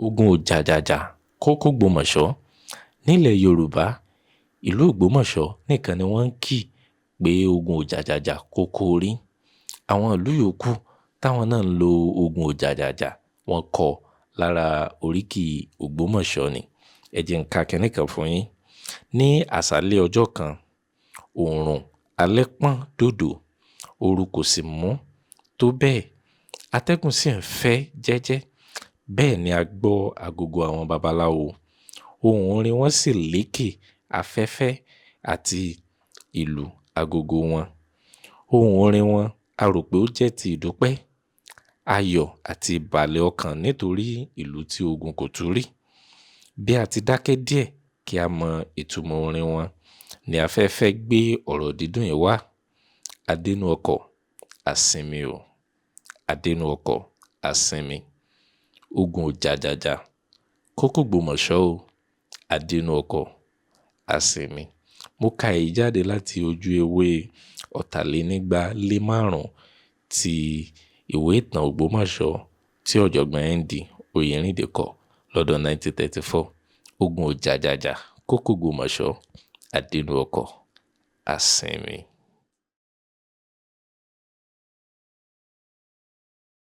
Ogun ò jà jà jà kó k'Ògbómọ̀ṣọ́. Nílẹ̀ Yorùbá, ìlú Ògbómọ̀ṣọ́ nìkan ni wọ́n ń kì pé ogun ò jà jà jà kó kó rí. Àwọn ìlú yòókù táwọn náà ń lo ogun ò jà jà jà, wọ́n kọ́ lára oríkì Ògbómọ̀ṣọ́ ni. Ẹ jẹ́ n ka kinní kan fún yín. Ní àṣálẹ́ ọjọ́ kan, oòrùn alẹ́ pọ́n dòdò, ooru kò sì mú tó bẹ́ẹ̀. Atẹ́gùn sì ń fẹ́ jẹ́jẹ́. Bẹ́ẹ̀ ni a gbọ́ agogo àwọn babaláwo. Ohùn orin wọn sì lékè afẹ́fẹ́ àti ìlù agogo wọn. Ohùn orin wọn a rò pé ó jẹ́ ti ìdúpẹ́, ayọ̀ àti ìbàlẹ̀ ọkàn nítorí ìlú tí ogun kò tú rí. Bí a ti dákẹ́ díẹ̀ kí a mọ ìtumọ̀ orin wọn ní afẹ́fẹ́ gbé ọ̀rọ̀ dídùn yìí wá. A dénú ọkọ̀, a sinmi o. A dénú ọkọ̀, a sinmi. Ogun ò jà jà jà kó k'Ògbómọ̀ṣọ́ o. A dénú ọkọ̀, a sinmi. Mo ka èyí jáde láti ojú ewé ọ̀tàlénígba lé márùn-ún ti ìwé ìtàn Ògbómọ̀ṣọ́ tí ọ̀jọ̀gbọ́n N.D. Oyèrìndé kọ lọ́dún 1934. Ogun ò jà jà jà kó k'Ògbómọ̀ṣọ́. A dénú ọkọ̀, a sinmi.